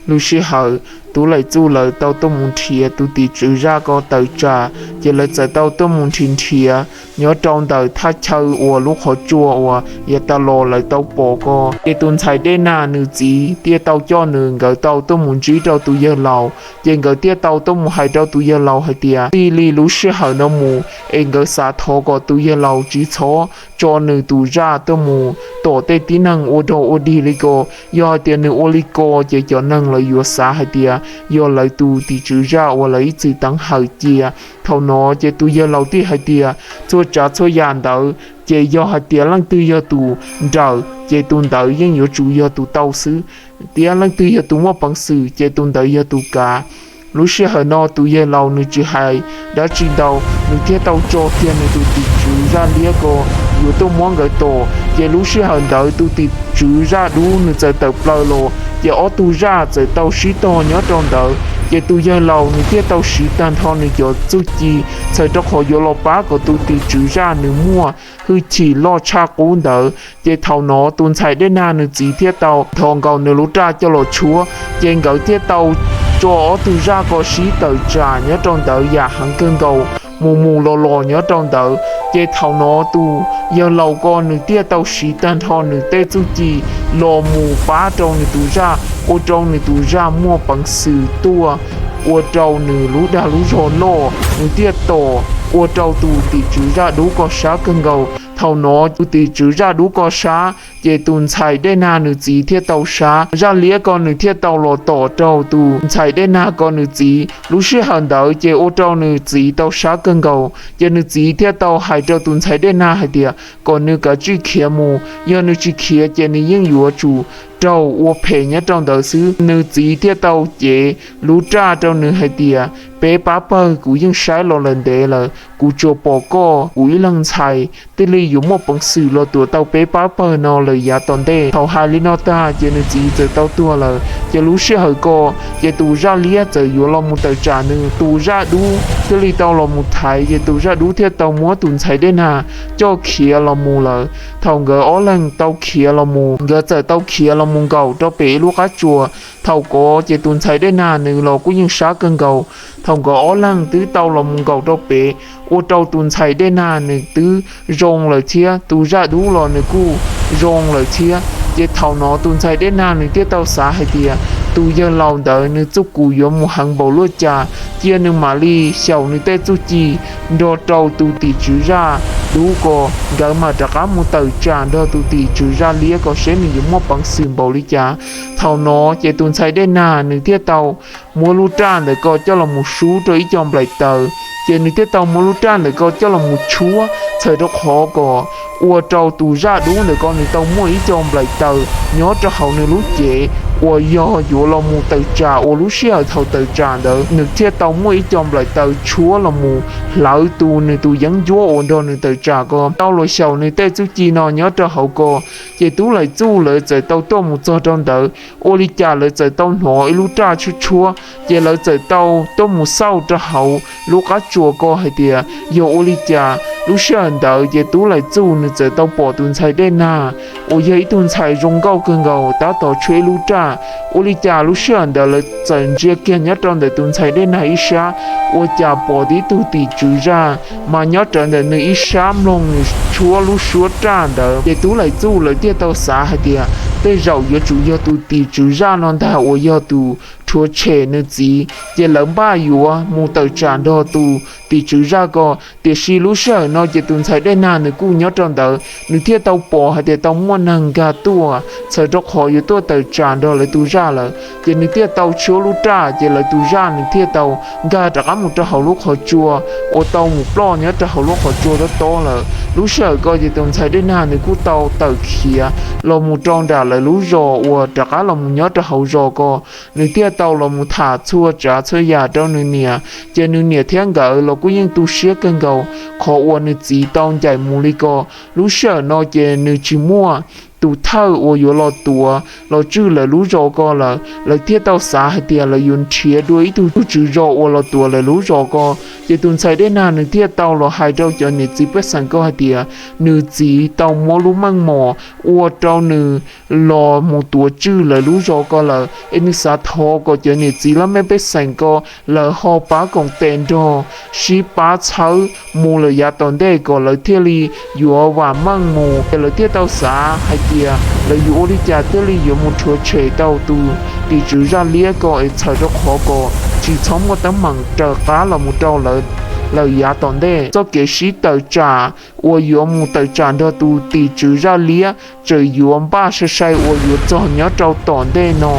Lub sij hawm Tub Laim Txuj lawv tau tuaj mus nrhiav tus tim tswv zaj ko tawm tsam, ces lawv txawm tau tuaj mus nrhiav nrhiav nyob rau ntawm thaj chaw uas lub qhov tsua uas yav tas los lawv tau pom ko. Ces tus ntxhais Dej Nag nws txiv thiaj tau coj nws, nkawd tau tuaj mus ntsib rau tus yawg laus, ces nkawd thiaj tau tuaj mus hais rau tus yawg laus hais tias, txij li lub sij hawm no mus es nkawd xav thov kom tus yawg laus tsis txhob tso nws tus zaj tuaj mus tom tej tib neeg ua dog ua dig li ko. Yog hais tias nws ua li ko ces cov neeg lawv yuav xav hais tias yog lawv tus tim tswv zaj uas lawv ib txwm teev hawm cia. Thaum no ces tus yawg laus thiaj hais tias, txhua tsav txhua yam ntawd ces yog hais tias leej twg yog tus nrawm ces tus ntawd yeej yuav tsum yog tus tau xwb, thiab leej twg yog tus muaj peev xwm ces tus ntawd yog tus kav. Lub sij hawm no tus yawg laus nws tsis hais dab tsi ntau, nws thiaj tau tso kiag nws tus tim tswv zaj liab ko yuav tuaj muab nkawd tom. Ces lub sij hawm ntawd tus tim tswv zaj dub nws txawm tawm plaws los, ces ob tug zaj txawm tau sib tog nyob rau ntawd. Ces tus yawg laus nws thiaj tau siv tag nrho nws cov txuj ci txhawm rau qhov yuav los pab kom tus tim tswv zaj nws muaj hwj chim loj tshaj qub ntawd. Ces thaum no tus ntxhais Dej Nag nws txiv thiaj tau thov nkaus nws lub raj coj los tshuab, ces nkawd thiaj tau tso ob tug zaj ko sib tawm tsam nyob rau ntawd yam heev kawg nkaus, mus mus los los nyob rau ntawd. Ces thaum no tus yawg laus ko nws thiaj tau siv tag nrho nws tej txuj ci los mus pab rau nws tus zaj, ua rau nws tus zaj muaj peev xwm tuaj, ua rau nws lub dag lub zog loj, nws thiaj tom ua rau tus tim tswv zaj dub ko sab kawg nkaus. Thaum no tus tim tswv zaj dub ko sab, ces tus ntxhais Dej Nag nws txiv thiaj tau sab. Zaj liab ko nws thiaj tau los tom rau tus ntxhais Dej Nag ko nws txiv. Lub sij hawm ntawd ces ua rau nws txiv tau sab kawg nkaus, ces nws txiv thiaj tau hais rau tus ntxhais Dej Nag hais tias kom nws kav tsij khiav mus, yog nws tsis khiav ces nws yeej yuav tsum raug ua phem nyob rau ntawd xwb. Nws txiv thiaj tau cev lub raj rau nws hais tias, peb pab pawg kuv yeej saib los lawm ntev lawm, kuv tsuas pom koj kuv ib leeg ntxhais thiaj li yuav muaj peev xwm los tuav tau peb pab pawg no lawm yav tom ntej. Thaum hais li no tag ces nws txiv txawm tau tuag lawm. Ces lub sij hawm ko ces tus zaj liab txawm yuav los mus tawm tsam nws, tus zaj dub thiaj li tau los mus thaiv, ces tus zaj dub thiaj tau muab tus ntxhais Dej Nag coj khiav los mus lawm. Thaum nkawd ob leeg tau khiav los mus, nkawd txawm tau khiav los mus nkaum rau pem ib lub qab tsuas. Thaum ko ces tus ntxhais Dej Nag nws los kuj yeej sab kawg nkaus. Thaum nkawd ob leeg twb tau los mus nkaum rau pem, ua rau tus ntxhais Dej Nag nws twb zoo lawm thiab, tus zaj dub los nws kuj zoo lawm thiab. Ces thaum no tus ntxhais Dej Nag nws thiaj tau xav hais tias, tus yawg laus ntawd nws txuj kum yuav mus heev npaum luaj cas, cia nws mam li xyaum nws tej txuj ci nrog rau tus tim tswv zaj dub ko, nkawd mam rov qab mus tawm tsam nrog tus tim tswv zaj liab ko seb nws yuav muaj peev xwm npaum li cas. Thaum no ces tus ntxhais Dej Nag nws thiaj tau muab lub raj ntawd ko coj los mus sub rau ib co nplaim taws. Ces nws thiaj tau muab lub raj ntawd ko coj los mus tshuab txhawm rau qhov kom ua rau tus zaj dub ntawd ko nws tau muaj ib co nplaim taws nyob rau hauv nws lub cev uas yog yuav los mus tawm tsam, uas lub sij hawm thaum tawm tsam ntawd nws thiaj tau muaj ib co nplaim taws tshuab los mus hlawv tus nws tus yeeb ncuab uas nrog nws tawm tsam ko. Tau los xyaum nws tej txuj ci no nyob rau hauv ko, ces Tub Laim Txuj lawv txawm tau tuaj mus txog rau ntawd. Ua li cas lawv txawm tau hnov ib lub raj tshuab tshuab, ces lawv txawm tau tuaj mus xauj rau hauv lub qab tsuas ko hais tias yog ua li cas. Lub sij hawm ntawd ces Tub Laim Txuj nws txawm tau pom tus ntxhais Dej Nag uas yog ib tug ntxhais zoo nkauj kawg nkaus tab tom tshuab ib lub raj. Ua li cas lub sij hawm ntawd lawv txawm ntsia kiag nyob rau ntawm tus ntxhais Dej Nag ib sab, ua cas pom tib tug tim tswv zaj mas nyob rawv ntawm nws ib sab mloog nws tshuab lub suab raj ntawd. Ces Tub Laim Txuj lawv thiaj tau xav hais tias tej zaum yuav tsum yog tus tim tswv zaj no ntag uas yog tus rhuav tshem nws txiv, ces lawv npaj yuav mus tawm tsam nrog tus tim tswv zaj ko. Tiam sis lub sij hawm no ces tus ntxhais Dej Nag nws kuj nyob rau ntawd, nws thiaj tau pom hais tias tau muaj neeg nkag tuaj txhawm rau qhov yuav tuaj tawm tsam nrog lawv tus zaj lawm, ces nws thiaj tau tshuab lub raj, ces lawv tus zaj nws thiaj tau nkag rov qab mus rau hauv lub qhov tsua uas tau mus ploj nyob rau hauv lub qhov tsua tob tob lawm. Lub sij hawm ko ces tus ntxhais Dej Nag nws kuj tau tawm khiav los mus rau nram lawv lub zos uas rov qab los mus nyob rau hauv zos ko. Nws thiaj tau los mus tham txhua tsav txhua yam rau nws niam, ces nws niam thiab nkawd los kuj yeej tu siab kawg nkaus qhov uas nws txiv tau ncaim mus li ko. Lub sij hawm no ces nws tsis muaj tus thawj uas yuav los tuav los tswj lawv lub zos ko lawm, lawv thiaj tau xav hais tias lawv yuav nrhiav dua ib tug tswv zos uas los tuav lawv lub zos ko. Ces tus ntxhais Dej Nag nws thiaj tau los hais rau cov niam txiv pej xeem ko hais tias nws txiv tau muab lub meej mom ua rau nws los mus tuav tswj lawv lub zos ko lawm, es nws xav thov kom cov niam txiv laj mej pej xeem ko lawv ho pab koom tes nrog sib pab txhawb mus lawm yav tom ntej kom lawv thiaj li yuav vam meej mus. Ces lawv thiaj tau xav hais tias lawv yuav ua li cas thiaj li yuav mus rhuav tshem tau tus tim tswv zaj liab ko es txhawm rau qhov kom tsis txhob muaj teeb meem raws qab los mus rau lawv lawm yav tom ntej. Txoj kev sib tawm tsam uas yuav mus tawm tsam nrog tus tim tswv zaj liab tseem yuav npaj sai sai uas yuav txog nyob rau tom ntej no.